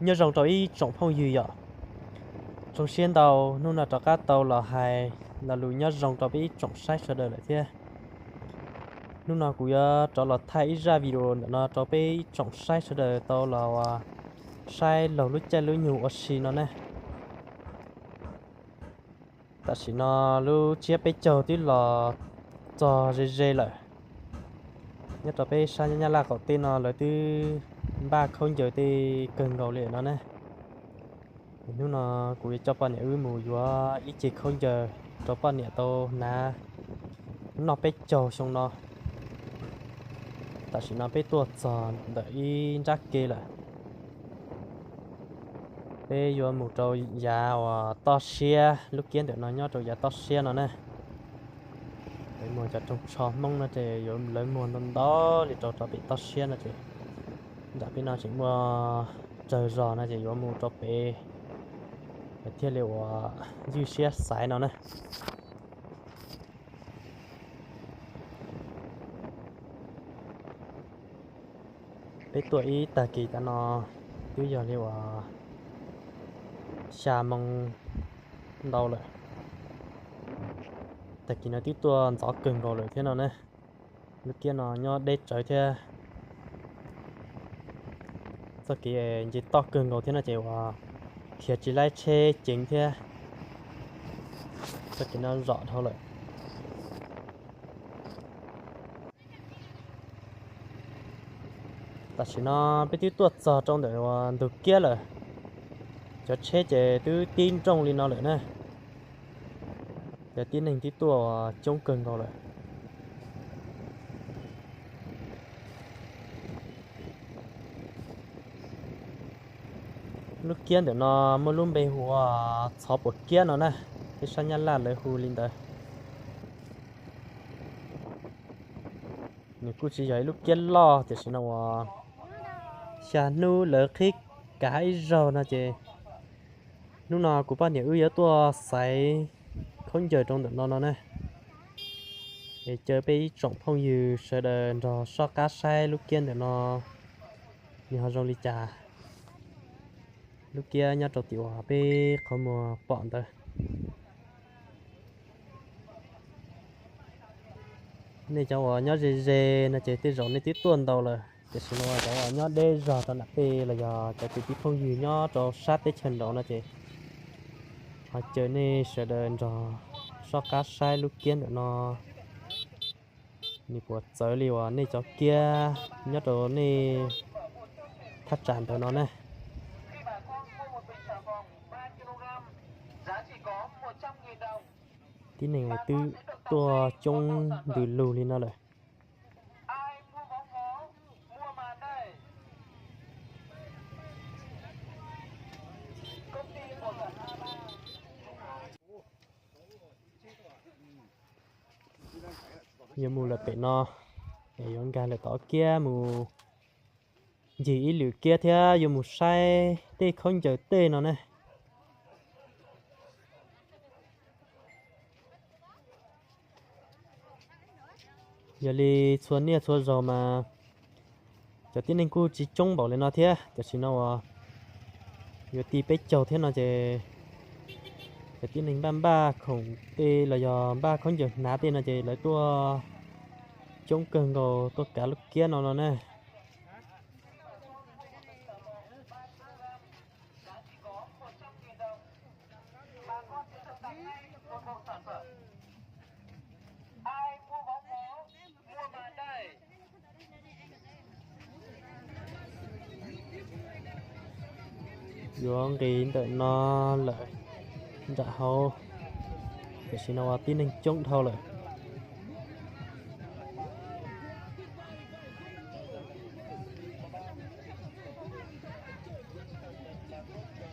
Nyob zoo rau ib tsoom phooj ywg yom. Zoo siab ntau hnub no rov qab tau los hais lo lus nyob zoo rau peb ib tsoom saib sawv daws lawm thiab. Hnub no kuv yuav rov los thaij ib zaj video ntawm no rau peb ib tsoom saib sawv daws tau los saib laug lub caij lub nyoog ua si no ne. Tam sim no lub tsiab peb caug twb los txog ze ze lawm. Nyob rau peb sab Nyab Laj qaum teb no lawv twb npaj khaub ncaws tej kawg nkaus li no ne. Hnub no kuv yuav coj poj niam wb mus yuav ib ce khaub ncaws rau poj niam tau hnav noj peb caug xyoo no. Tam sim no peb tuaj txog ntawm ib nrab ke lawm. Peb yuav mus rau yav uas toj siab, lub kiab ntawm no nyob rau yav toj siab no na. Lawv muag cov rooj tsho Hmoob no ces yuav lawv muag ntau ntau li rau rau pem toj siab no ces nram peb no tseem muaj tsawg zog no ces yuav mus rau pem thiaj li uas ywj siab xaiv no na. Peb tuaj ib tag kis tas no twb yog li uas xya moo ntau lawm. Tag kis no twb tuaj ntxov kawg nkaus lawm thiab no na. Lub kiab no nyob deb tsawv thiab. Txoj kev nce toj kawg nkaus thiab no ces uas khiav tsis laib tsheb ceev thiab. Txoj kev no zom dhau lawm. Tam sim no peb twb tuaj txog rau ntawm uas ntug kiab lawm. Cov tsheb ces twb tib nrooj li no lawm na. Cov tib neeg twb tuaj coob kawg nkaus lawm. Lub kiab ntawm no muaj lub npe hu ua Txhov Puas Kiab no na, peb sab Nyab Laj lawv hu li ntawd. Nws kuj tsis yog ib lub kiab loj tiam sis no uas xya hnub lawv qhib kav ib zaug no ces hnub no kuv poj niam wb yuav tuaj xaiv khaub ncaws rau ntawm no no na. Es caw peb ib tsoom phooj ywg sawv daws nrog soj qab saib lub kiab ntawm no nws ho zoo li cas. Lub kiab nyob rau tim uas peb qhov muag pom ntawd. Nej cov uas nyob ze ze no ces tej zaum nej twb tuaj ntau lawm, tiam sis no cov uas nyob deb zog rau nram tej los yog cov kwv tij phooj ywg nyob rau sab teb chaws nraud no ces ho caw nej sawv daws nrog soj qab saib lub kiab ntawm no nws puas txawv li uas nej cov kiab nyob rau nej thaj tsam ntawd no na. Tib neeg twb tuaj coob ntws lug li no lawm. Yuav mus lawm pem no, es yuav nkag lawm tom kiab mus ncig ib lwm kiab thiab yuav mus saib tej khaub ncaws tej no ne. Yog li txhua niaj txhua zaus mas cov tib neeg kuj tsis coob npaum li no thiab, tiam sis no uas yuav ti peb caug thiab no ces cov tib neeg npaj npaj khoom tej los yog npaj khaub ncaws hnav tej no ces lawv tuaj coob kawg nkaus tuaj kav lub kiab no no na. Yuav nqis ntawm no lawm nram hauv, tiam sis no uas tib neeg coob dhau lawm.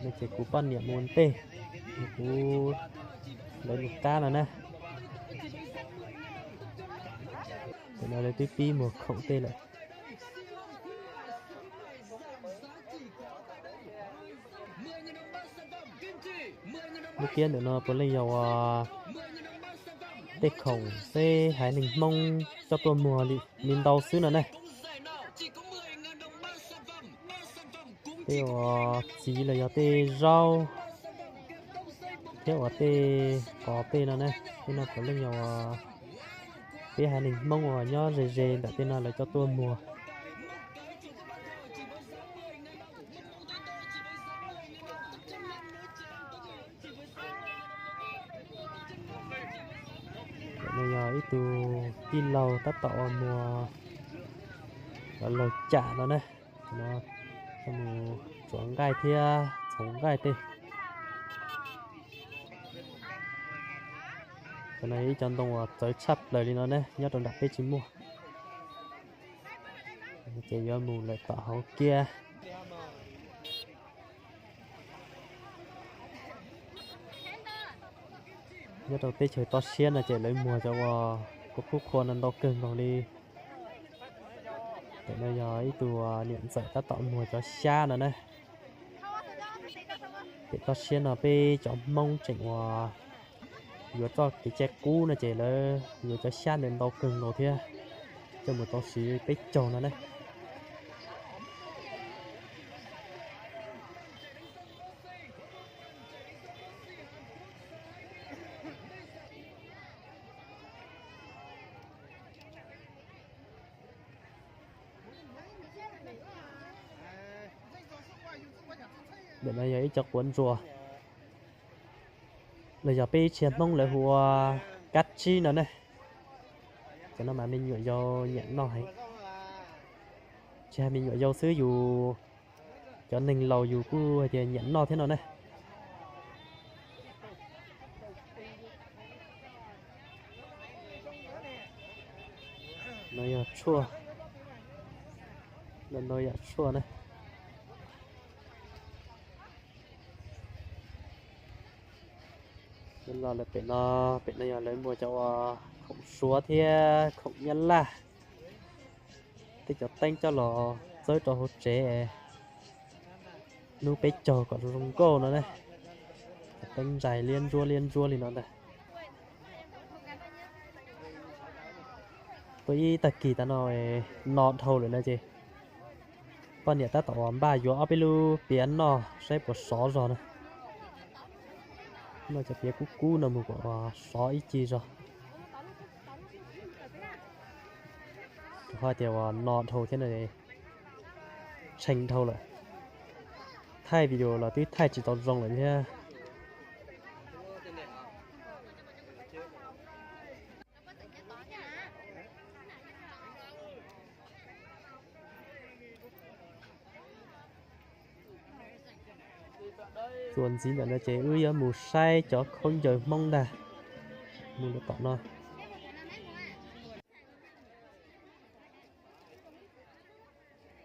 No ces kuv poj niam mus ntej, kuv lawv mus qab no na. Tam no lawv twb pib muag khoom tej lawm. Lub kiab ntawm no puav leej yog uas tej khoom xeb haiv neeg Hmoob coj tuaj muag li ntau xwb no ne. Tej uas txiv los yog tej zaub thiab uas tej qos tej no ne, tej no puav leej yog uas peb haiv neeg Hmoob uas nyob ze ze ntawm tej no lawv coj tuaj muag. Ntawm no yog ib tug tij laug tab tom ua muag cov laug cam no na, cov no coj mus tsuav nqaij thiab txhoov nqaij tej. Cov no yog ib cov ntoo uas txawv tshaj plaws li no na, nyob rau nram peb tsis muaj, ces yuav mus lawm tom hauv kiab. Nyob rau teb chaws toj siab no ces lawv muag cov uas kub kub qhua no ntau kawg nkaus li. Ntawm no yog ib tug niam ntxawm tab tom muag cov xyab no na. Pem toj siab no peb cov Hmoob tseem uas yuav txoj kev cai qub no ces lawv yuav cov xyab ntawd ntau kawg nkaus thiab, coj mus tau siv peb caug no na. Ntawm no yog ib co quav ntsuas, los yog peb ib txhia Hmoob lawv hu ua kab tsib no ne. Cov no mas me nyuam yaus nyiam noj heev. Tsis hais me nyuam yaus xwb, yus cov neeg laus yus kuj hais tias nyiam noj thiab no ne. No yog tshuaj, no yog tshuaj na. Los lawm pem no, pem no yog lawv muag cov uas khoom suav thiab khoom nyab laj, tej cov teeb coj los txawb rau hauv tsev hnub peb caug kom zoo nkauj no na. Cov teeb ntsais liab ntsuab liab ntsuab li no ntag. Tuaj ib tag kis tas no, no dhau lawm na ces poj niam tab tom uas npaj yuav ob peb lub piav noj saib puas sov zog na. Noj cov piav kub kub no mus kom sov ib ce zog. Rau qhov tias uas no dhau thiab no, tshee dhau lawm, thaij video los twb thaij tsis tau zoo lawm thiab. Txuas ntxiv ntawm no ces wb yuav mus saib cov khaub ncaws Hmoob ntag. Mus lawm tom no.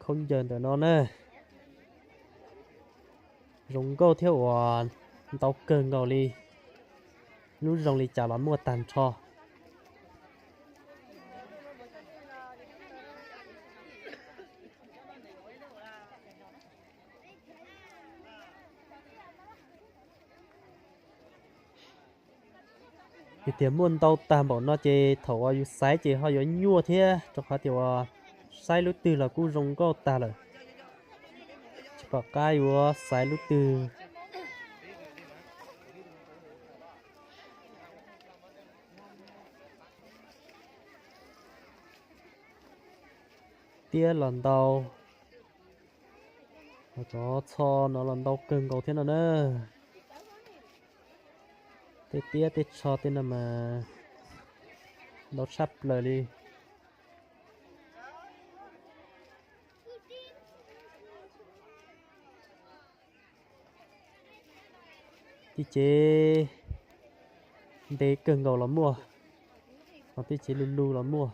Khaub ncaws ntawm no na, zoo nkauj thiab uas ntau kawg nkaus li. Lub zoo li cas los muaj tag nrho. Vim tias muaj ntau tag npaum no ces thaum uas yus xaiv ces ho yuav nyuaj thiab, rau qhov tias uas saib lub twg los kuj zoo nkauj tag lawm, tsis pom qab yuav xaiv lub twg. Tiab los ntau, cov tsho no los ntau kawg nkaus thiab no na. Tej tiab tej tsho tej no mas ntau tshaj plaws li. Tej tsev ntev kawg nkaus los muaj, ho tej tsev lug lug los muaj.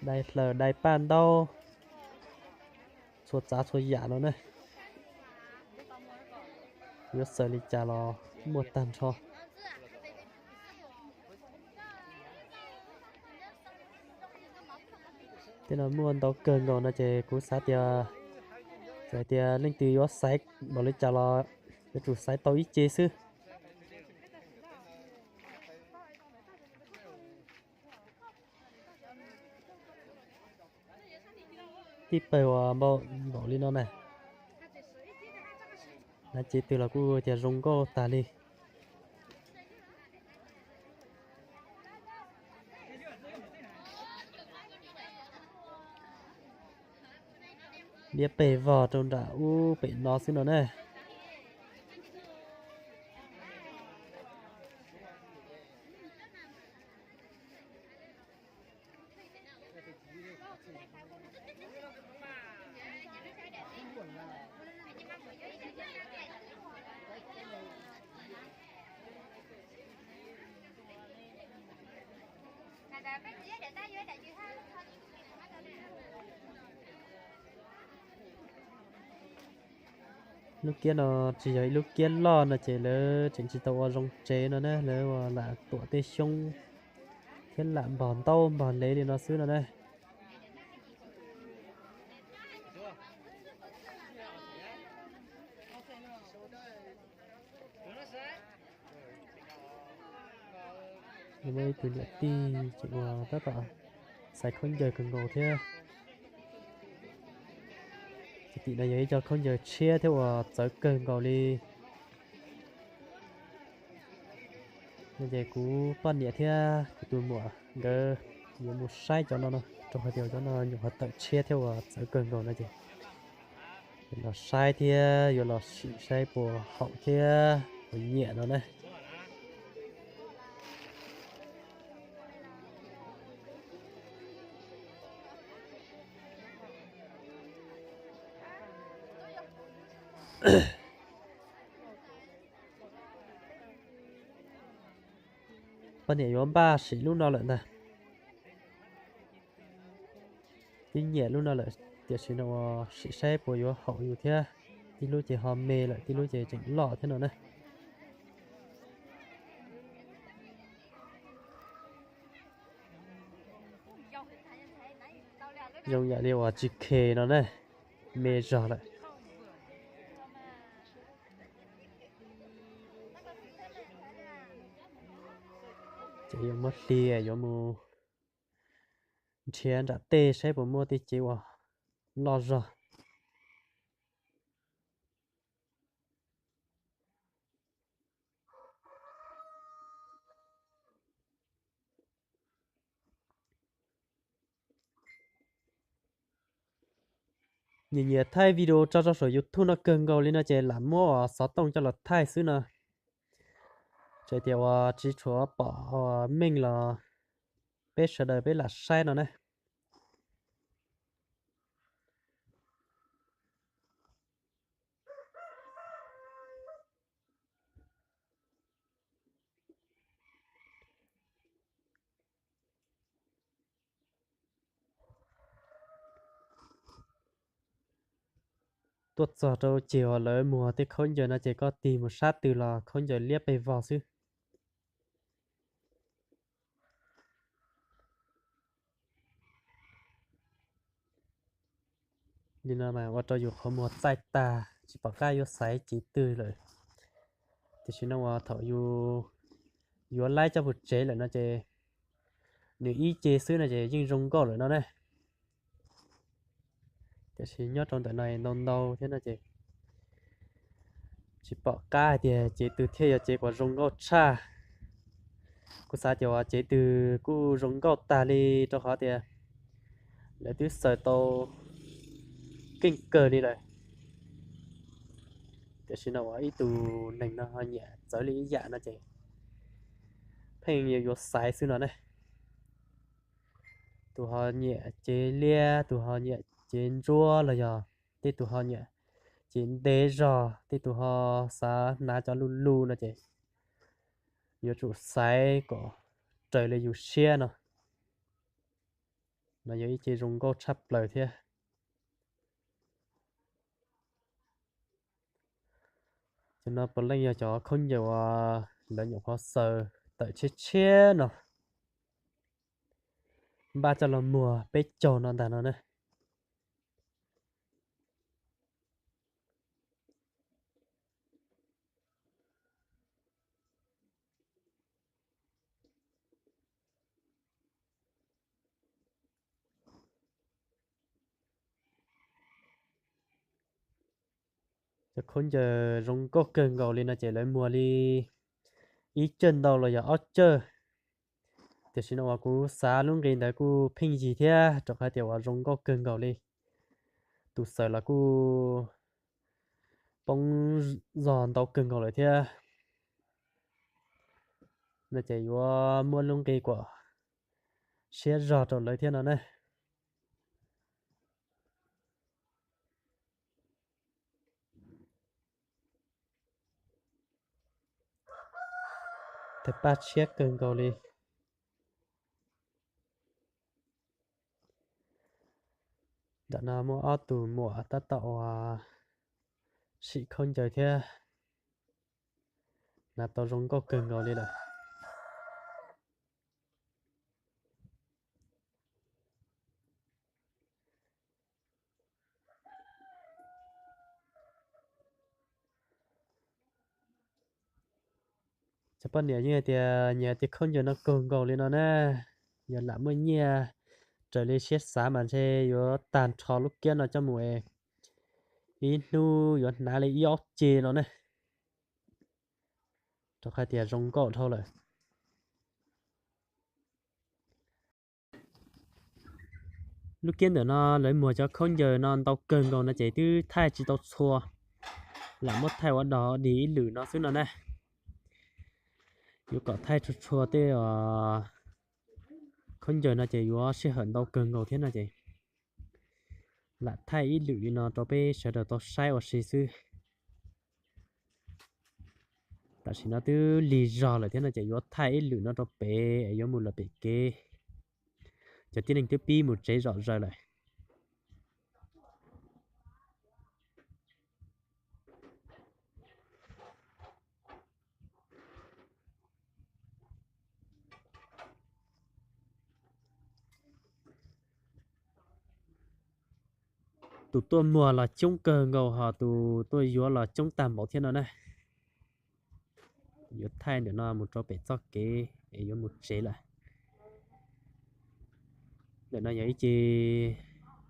Dai hlaws dai paj ntaub, txhua tsav txhua yam no na, yuav xaws li cas los muaj tag nrho. Tej no muaj ntau kawg nkaus no ces kuv xav tias, txawm tias leej twg yuav xaiv npaum li cas los yuav tsum xaiv tau ib ce xwb. tib pawg uas npaum npaum li no na. Hnav cev twg los kuj tias zoo nkauj tag li. Liab pes vog rau nram ub pem no xwb no na. Lub kiab no tsis yog ib lub kiab loj no ces lawv tseem tsis tau ua zoo tsev no na, lawv ua lam tuam tej xyoob thiab lam npog ntaub npog lev li no xwb no na. Muaj ib tug niam tij tseem ua tab tom xaiv khaub ncaws kawg nkaus thiab. Tim no yog ib co khaub ncaws tshiab thiab uas txawv kawg nkaus li. No ces kuv poj niam thiab kuv tus muam nkawd yuav mus saib cov no no, rau hais tias cov no nyuam qhuav tawm tshiab thiab uas txawv kawg nkaus no ces los saib thiab yuav los sim saib puas haum thiab puas nyiam no na. Poj niam yuav npaj sim lub no lawm ntag. Twb nyiam lub no lawm, tiam sis no sim saib puas yuav haum yus thiab. Tib lub ces ho me lawm, tib lub ces tseem loj thiab no na. Zoo yam li uas tsis khes no na, me zog lawm. Ces yuav muab hli, yuav mus nrhiav nram tej saib puas muaj tej cev uas loj zog. Nyias nyias thaij video tso rau saum YouTube no kawg nkaus li no ces lam muab xov tooj coj los thaij xwb no. Tseem tias uas tsis tshua pom meej los peb sawv daws peb lam saib no na. Tuaj txog rau ceg uas lawv muag tej khaub ncaws no ces koj tig mus sab twg los khaub ncaws liab pes vog xwb. Li no mas ua rau yus qhov muag txaij tag tsis pom qab yuav xaiv cev twg lawm. Tiam sis no uas thaum yus yuav laib coj mus tsev lawm no ces nws ib ce xwb no ces yeej zoo nkauj lawm no ne. Tiam sis nyob rau ntawm no ntau ntau thiab no ces tsis pom qab hais tias cev twg thiaj yog cev uas zoo nkauj tshaj. Kuv xav tias uas cev twg kuj zoo nkauj tag li rau qhov tias lawv twb xaws tau keej kawg li lawm. Tiam sis no uas ib tug neeg no ho nyiam txawv li ib yam no ces pheej yuav xaiv xwb no ne. Tus ho nyiam cev liab, tus ho nyiam cev ntsuab los yog tej tus ho nyiam cev ntev zog, tej tus ho xav hnav cov luj luj no ces yuav tsum xaiv kom raws li yus siab no. No yog ib ce zoo nkauj tshaj plaws thiab. Cov no puav leej yog cov khaub ncaws uas lawv nyuam qhuav xaws tawm tshiab tshiab no, npaj coj los muag peb caug no ntag no na. Cov khaub ncaws zoo nkauj kawg nkaus li no ces lawv muag li ib cawj ntau los yog ob cawj. Tiam sis no uas kuv xav lub nqi ntawd kuj pheej yig thiab rau qhov tias uas zoo nkauj kawg nkaus li. Tus xawm los kuj poob zog ntau kawg nkaus lawm thiab. No ces yuav muab lub nqi kom siab zog rau lawv thiab no na. Tes paj tshiab kawg nkaus li. Nram no muaj ob tug muam tab tom ua sim khaub ncaws thiab. Hnav tau zoo nkauj kawg nkaus li lawm. Cov poj niam yeej hais tias nyias hais tias khaub ncaws no kawg nkaus li no na. Yog lam muaj nyiaj raws li siab xav mas ntshe yuav tag nrho lub kiab no coj mus es ib hnub yuav hnav li ib ob ce no ne, rau qhov tias zoo nkauj dhau lawm. Lub kiab ntawm no lawv muag cov khaub ncaws no ntau kawg nkaus no ces twb thaij tsis tau txhua, lam muab thaij ua dog dig ib lwm no xwb no na. Yuav kom thaij txhua txhua tej khaub ncaws no ces yuav sij hawm ntau kawg nkaus thiab no ces lam thaij ib lwm li no rau peb sawv daws tau saib ua si xwb. Tam sim no twb lig zog lawm thiab no ces yuav thaij ib lwm no rau pem es yuav mus lawm pem kev. Cov tib neeg twb pib mus tsev zom zaws lawm. Tus tuaj muag los coob kawg nkaus ho tus tuaj yuav los coob tag npaum thiab no na. Yuav thaij ntawm no mus rau pem txoj kev es yuav mus tsev lawm. Ntawm no yog ib ce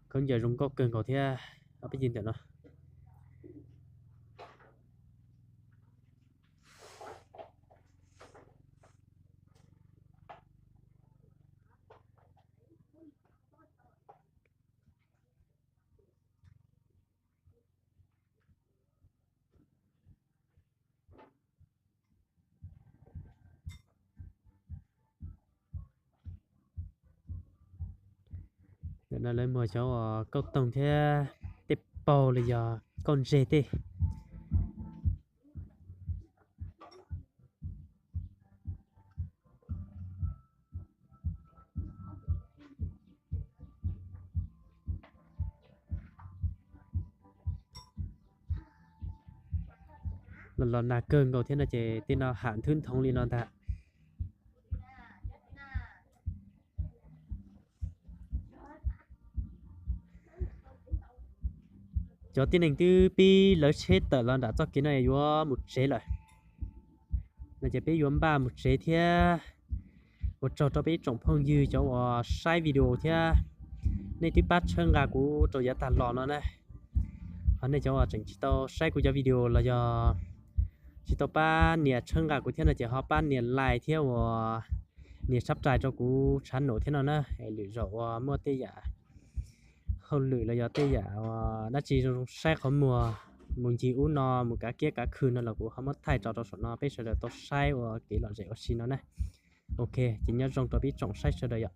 khaub ncaws zoo nkauj kawg nkaus thiab, ob peb ce ntawm no. Ntawm no lawv muag cov uas kauj toog thiab tej paug los yog kauj ntseg tej. Los los nag kawg nkaus thiab no ces tej no ham nthwv nthoov li no ntag. Cov tib neeg twb pib lawv tsheb tawm los nram txoj kev no yuav mus tsev lawm. No ces peb yuav npaj mus tsev thiab. Ua tsaug rau peb ib tsoom phooj ywg cov uas saib video thiab. Nej twb pab txhawb nqa kuv rau yav tag los no na. Ho nej cov uas tseem tsis tau saib kuv cov video los yog tsis tau pab nias txhawb nqa kuv thiab no ces ho pab nias like thiab uas nias subscribe rau kuv channel thiab no na. Es lwm zaum uas muaj tej yam hauj lwm los yog tej yam uas dab tsi zoo zoo saib qhov muag mus ncig ub no mus kav kiab kav khw no los kuv ho muab thaij tso rau saum no peb sawv daws tau saib ua kev lom zem ua si no na. Ok, ces nyob zoo rau peb tsoom saib sawv daws yom.